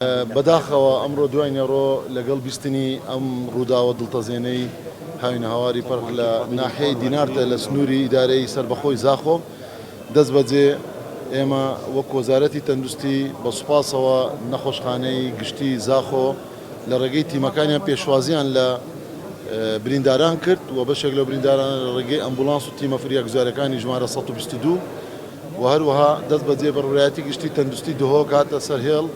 بەداخەوە ئەمڕۆ دوای نێڕۆ لەگەڵ بیستنی ئەم ڕووداوە دڵتەزێنەی هاوینەهەواری پەرخ لە ناحیەی دینارتە لە سنووری ئیدارەی سەربەخۆی زاخۆ، دەستبەجێ ئێمە وەک وەزارەتی تەندروستی بە سوپاسەوە نەخۆشخانەی گشتی زاخۆ لە ڕێگەی تیمەکانیان پێشوازیان لە برینداران کرد و بەشێک لەو بریندارانە لە ڕێگەی ئەمبوڵانس و تیمە فریاگوزاریەکانی ژمارە 122 و هەروەها دەستبەجێ بەڕێوەبەرایەتی گشتی تەندروستی دهۆک هاتە سەر هێڵ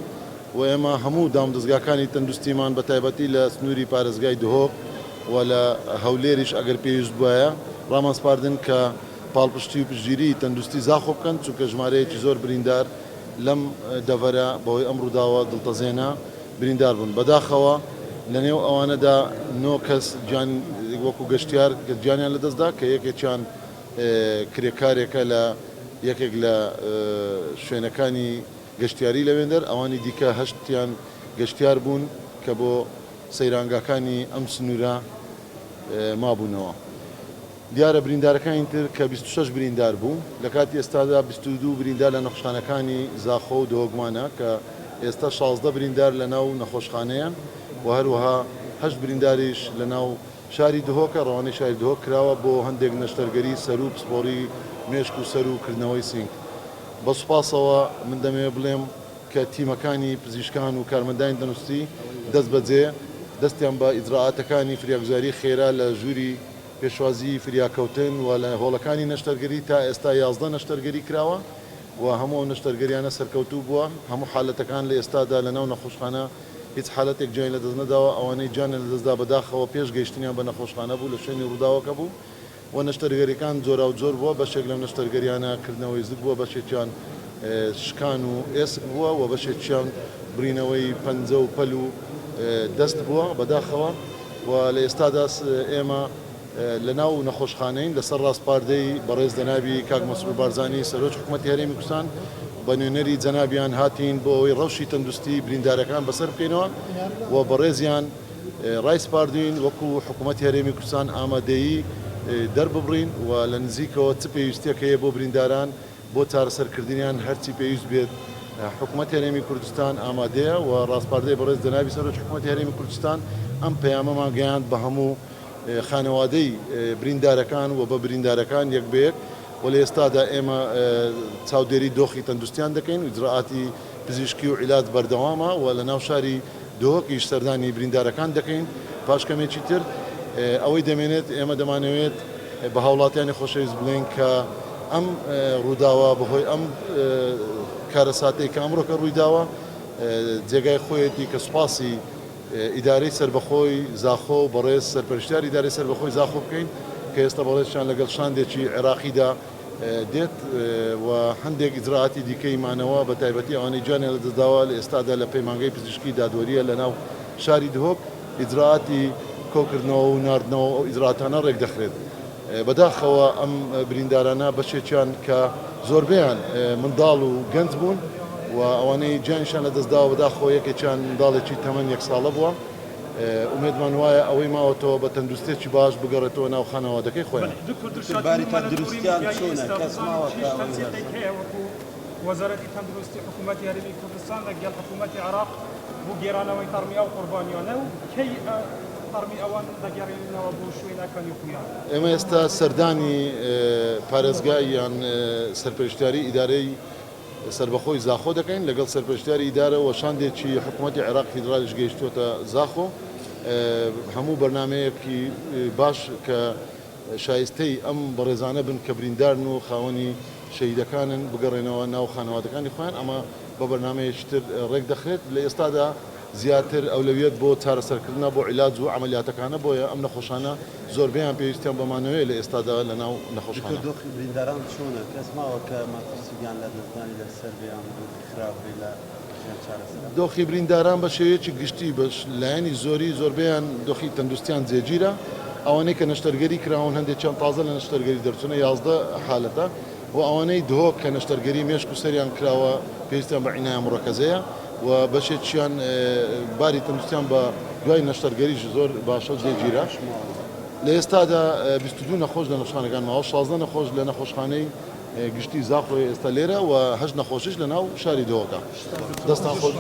و ئێمە هەموو دامودەزگاکانی تەندروستیمان بە تایبەتی لە سنووری پارێزگای دهۆک و لە هەولێریش ئەگەر پێویست بوایە ڕامانسپاردن کە پاڵپشتی و پشتگیری تەندروستی زاخۆ بکەن چونکە ژمارەیەکی زۆر بریندار لەم دەڤەرە بەهۆی ئەم ڕووداوە دڵتەزێنە بریندار بوون. بەداخەوە لەنێو ئەوانەدا نۆ کەس گیان وەکو گەشتیار گیانیان لەدەستدا کە یەکێکیان کرێکارێکە لە یەکێک لە شوێنەکانی گەشتیاری لەوێندەر، ئەوانی دیکە هەشتیان گەشتیار بوون کە بۆ سەیرانگاکانی ئەم سنوورە مابوونەوە. دیارە بریندارەکانی تر کە 26 بریندار بوو، لە کاتی ئێستادا 22 بریندار لە نەخۆشخانەکانی زاخۆ و دهۆکمانە کە ئێستا 16 بریندار لە ناو نەخۆشخانەیە و هەروەها هەشت برینداریش لە ناو شاری دهۆکە، ڕەوانەی شاری دهۆک کراوە بۆ هەندێک نەشتەرگەری سەر و پسپۆڕی مێشک و سەر و کردنەوەی سینگ. بە سوپاسەوە من دەمەوێت بڵێم کە تیمەکانی پزیشکان و کارمەندانی تەندروستی دەستبەجێ دەستیان بە ئیجرائاتەکانی فریاگوزاری خێرا لە ژووری پێشوازی فریاکەوتن و لە هۆڵەکانی نەشتەرگەری تا ئێستا 11 نەشتەرگەری کراوە و هەموو ئەو نەشتەرگەریانە سەرکەوتوو بووە، هەموو حالەتەکان لە ئێستادا لەناو نەخۆشخانە هیچ حالەتێک گیانی لەدەست نەداوە، ئەوانەی گیانیان لەدەستدا بەداخەوە پێش گەیشتنیان بە نەخۆشخانە بوو لە شوێنی ڕووداوەکە بوو و نەشتەرگەریەکان جۆراوجۆر بووە، بەشێک لەم نەشتەرگەریانە کردنەوەی زگ بووە، بەشێکیان شکان و ئێسک بووە و بەشێکیان بڕینەوەی پەنجە و پەل و دەست بووە بەداخەوە و لە ئێستادا ئێمە لە ناو نەخۆشخانەین لەسەر ڕاسپاردەی بەڕێز جەنابی کاک مەسرور بارزانی سەرۆکی حکومەتی هەرێمی کوردستان بە نوێنەری جەنابیان هاتین بۆ ئەوەی ڕەوشی تەندروستی بریندارەکان بەسەر بکەینەوە و بەڕێزیان ڕایسپاردوین وەکو حکومەتی هەرێمی کوردستان ئامادەیی دەرببڕین و لە نزیکەوە چ پێویستیەک هەیە بۆ برینداران بۆ چارەسەرکردنیان هەرچی پێویست بێت حکومەتی هەرێمی کوردستان ئامادەیە و ڕاسپاردەی بەڕێز جەنابی سەرۆکی حکومەتی هەرێمی کوردستان ئەم پەیامەمان گەیاند بە هەموو خانەوادەی بریندارەکان و بە بریندارەکان یەک بە یەک و لە ئێستادا ئێمە چاودێری دۆخی تەندروستیان دەکەین و ئیجرائاتی پزیشکی و عیلاج بەردەوامە و لە ناو شاری دهۆکیش سەردانی بریندارەکان دەکەین پاش کەمێکی تر ئەوەی دەمێنێت ئێمە دەمانەوێت بە هاوڵاتیانی خۆشەویست بڵێین کە ئەم ڕووداوە بەهۆی ئەم کارەساتەی کە ئەمڕۆکە ڕوویداوە جێگای خۆیەتی کە سوپاسی ئیدارەی سەربەخۆی زاخۆ و بەڕێز سەرپەرشتیاری ئیدارەی سەربەخۆی زاخۆ بکەین کە ئێستا بەڕێزیان لەگەڵ شاندێکی عێراقیدا دێت و هەندێک ئیجرائاتی دیکەی مانەوە بە تایبەتی ئەوانەی گیانیان لەدەستداوە لە ئێستادا لە پەیمانگەی پزیشکی دادوەرییە لە ناو شاری دهۆک ئیجرائاتی کۆکردنەوە و ناردنەوە ئەو ئیجرائاتانە ڕێکدەخرێت. بەداخەوە ئەم بریندارانە بەشێکیان کە زۆربەیان منداڵ و گەنج بوون و ئەوانەی گیانیشیان لەدەستداوە بەداخەوە یەکێکیان منداڵێکی تەمەن یەک ساڵە بووە. ئومێدمان وایە ئەوەی ماوەتەوە بە تەندروستیەکی باش بگەڕێتەوە ناو خانەوادەکەی خۆیان. دکتۆر باری تەندروستیان چۆنە کەس ماوە کە ئەوەی هەست؟ وەزارەتی تەندروستی حکوومەتی هەرێمی کوردستان لەگەڵ حکوومەتی عێراق بۆ گێرانەوەی تەڕمی ئەو قوربانیانە و کەی تەڕمی ئەوان دەگەڕێننەوە بۆ شوێنەکانی خۆیان؟ ئێمە ئێستا سەردانی پارێزگای یان سەرپەرشتیاری ئیدارەی سەربەخۆی زاخۆ دەکەین، لەگەڵ سەرپەرشتیاری ئیدارە و شاندێکی حکوومەتی عێراق فیدرالیش گەیشتووەتە زاخۆ، هەموو بەرنامەیەکی باش کە شایستەی ئەم بەڕێزانە بن کە بریندارن و خاوەنی شەهیدەکانن بگەڕێنەوە ناو خانەوادەکانی خۆیان، ئەمە بە بەرنامەیەکی تر ڕێکدەخرێت، لە ئێستادا زیاتر ئەولەویەت بۆ چارەسەرکردنە بۆ عیلاج و عەمەلیاتەکانە، بۆیە ئەم نەخۆشانە زۆربەیان پێویستیان بە مانەوەیە لە ئێستادا لە ناو نەخۆشخانە. دکتۆر دۆخی برینداران چۆنە؟ کەس ماوە کە مەترسی گیان لەدەستدانی لەسەر بێ یان دۆخی خراپ بێ لە ژێر چارەسەرا؟ دۆخی برینداران بە شێوەیەکی گشتی بە لایەنی زۆری زۆربەیان دۆخی تەندروستیان جێگیرە، ئەوانەی کە نەشتەرگەری کراون هەندێکیان تازە لە نەشتەرگەری دەرچوونە 11 حالەتە و ئەوانەی دهۆک کە نەشتەرگەری مێشک و سەریان کراوە پێویستیان بە عینایە موڕەکەزەیە و بەشێکیان باری تەندروستیان بە دوای نەشتەرگەریش زۆر باشە و جێگیرە. لە ئێستادا 22 نەخۆش لە نەخۆشخانەکان ماوە، 16 نەخۆش لە نەخۆشخانەی گشتی زاخۆیە ئێستا لێرە و 8 نەخۆشیش لە ناو شاری دهۆکە. دەستان خۆش.